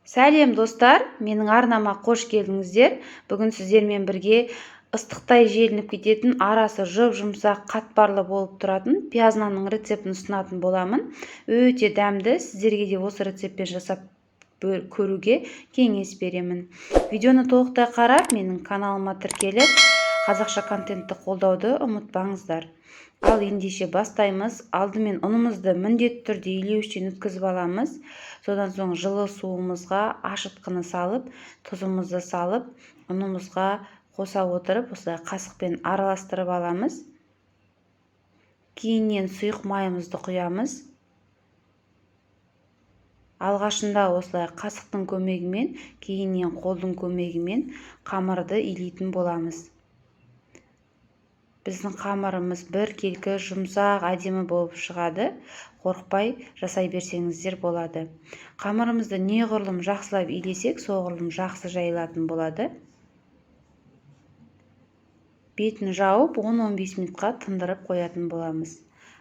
Сәлем, достар! Менің арнама қош келдіңіздер. Бүгін сіздермен бірге ыстықтай желініп кететін, арасы жұп-жұмсақ, қатпарлы болып тұратын пияз нанның рецептін ұсынатын боламын. Өте дәмді, сіздерге де осы рецептпен жасап көруге кеңес беремін. Видеоны толықтай қарап, менің каналыма тіркеліп, қазақша контентті қолдауды ұмытпаңыздар. Ал ендеше бастаймыз. Алдымен ұнымызды міндетті түрде илеуіштен өткізіп аламыз. Содан соң жылы суымызға ашытқыны салып, тұзымызды салып, ұнымызға қоса отырып, осылай қасықпен араластырып аламыз. Кейіннен сұйық майымызды құямыз. Алғашында осылай қасықтың көмегімен, кейіннен қолдың көмегімен қамырды илейтін боламыз. Біздің қамырымыз біркелкі жұмсақ, әдемі болып шығады. Қорықпай жасай берсеңіздер болады. Қамырымызды неғұрлым жақсылап илесек, соғұрлым жақсы жайылатын болады. Бетін жауып, 10-15 минутқа тындырып қоятын боламыз.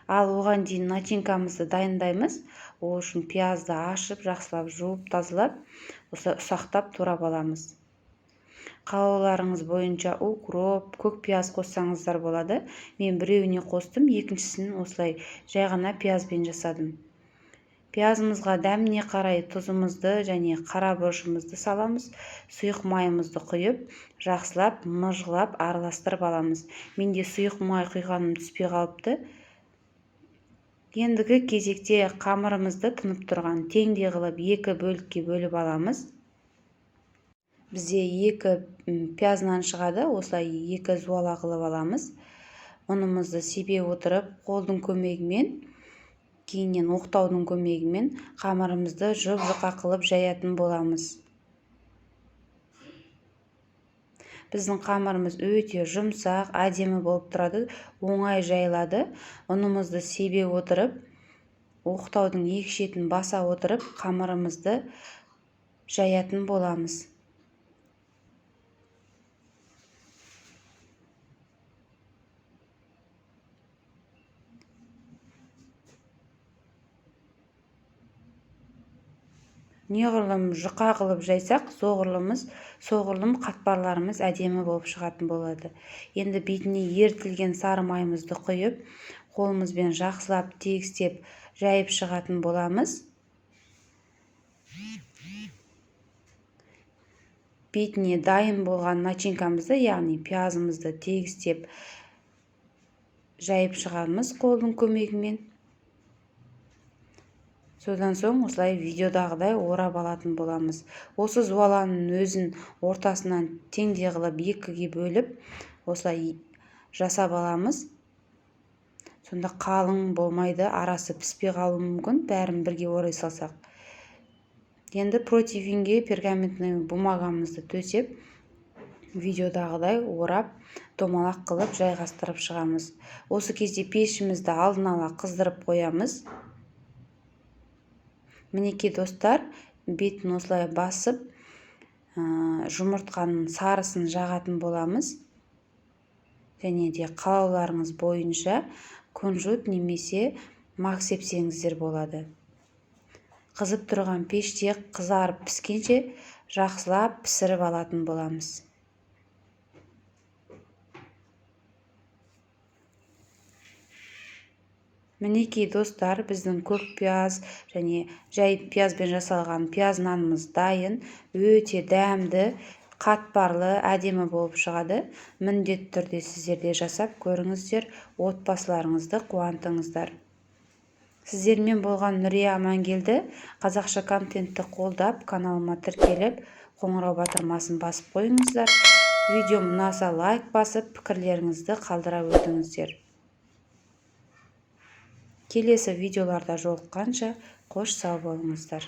Ал оған дейін начинкамызды дайындаймыз. Ол үшін пиязды ашып, жақсылап жуып, тазалап, осылай ұсақтап турап аламыз. Қалауларыңыз бойынша укроп, көк пияз қоссаңыздар болады. Мен біреуіне қостым, екіншісін осылай жай ғана пиязбен жасадым. Пиязымызға дәміне қарай тұзымызды және қара бұрышымызды саламыз. Сұйық майымызды құйып, жақсылап мыжғылап араластырып аламыз. Менде сұйық май құйғаным түспей қалыпты. Ендігі кезекте қамырымызды тынып тұрған теңдей қылып екі бөлікке бөліп аламыз. Бізде екі пияз нан шығады, осылай екі зуала қылып аламыз. Ұнымызды себе отырып, қолдың көмегімен, кейіннен оқтаудың көмегімен қамырымызды жұп-жұқа қылып жаятын боламыз. Біздің қамырымыз өте жұмсақ, әдемі болып тұрады, оңай жайылады. Ұнымызды себе отырып, оқтаудың екі шетін баса отырып, қамырымызды жаятын боламыз. Неғұрлым жұқа қылып жайсақ, соғұрлым қатпарларымыз әдемі болып шығатын болады. Енді бетіне ерітілген сары майымызды құйып, қолымызбен жақсылап тегістеп жайып шығатын боламыз. Бетіне дайын болған начинкамызды, яғни пиязымызды тегістеп жайып шығамыз қолдың көмегімен. Содан соң осылай видеодағыдай орап алатын боламыз. Осы зуаланың өзін ортасынан теңдей қылып екіге бөліп, осылай жасап аламыз. Сонда қалың болмайды, арасы піспей қалуы мүмкін, бәрін бірге орай салсақ. Енді противенге пергаментный бумагамызды төсеп, видеодағыдай орап, домалақ қылып жайғастырып шығамыз. Осы кезде пешімізді алдын ала қыздырып қоямыз. Мінекей, достар, бетін осылай басып, жұмыртқаның сарысын жағатын боламыз. Және де қалауларыңыз бойынша кунжут немесе мак сепсеңіздер болады. Қызып тұрған пеште қызарып піскенше жақсылап пісіріп алатын боламыз. Мінекей, достар, біздің көк пияз және жай пиязбен жасалған пияз нанымыз дайын. Өте дәмді, қатпарлы, әдемі болып шығады. Міндетті түрде сіздер де жасап көріңіздер, отбасыларыңызды қуантыңыздар. Сіздермен болған Нүрия Амангелді. Қазақша контентті қолдап, каналыма тіркеліп, қоңырау батырмасын басып қойыңыздар. Видеом ұнаса лайк басып, пікірлеріңізді қалдыра өтіңіздер. Келесі видеоларда жолыққанша қош сау болыңыздар.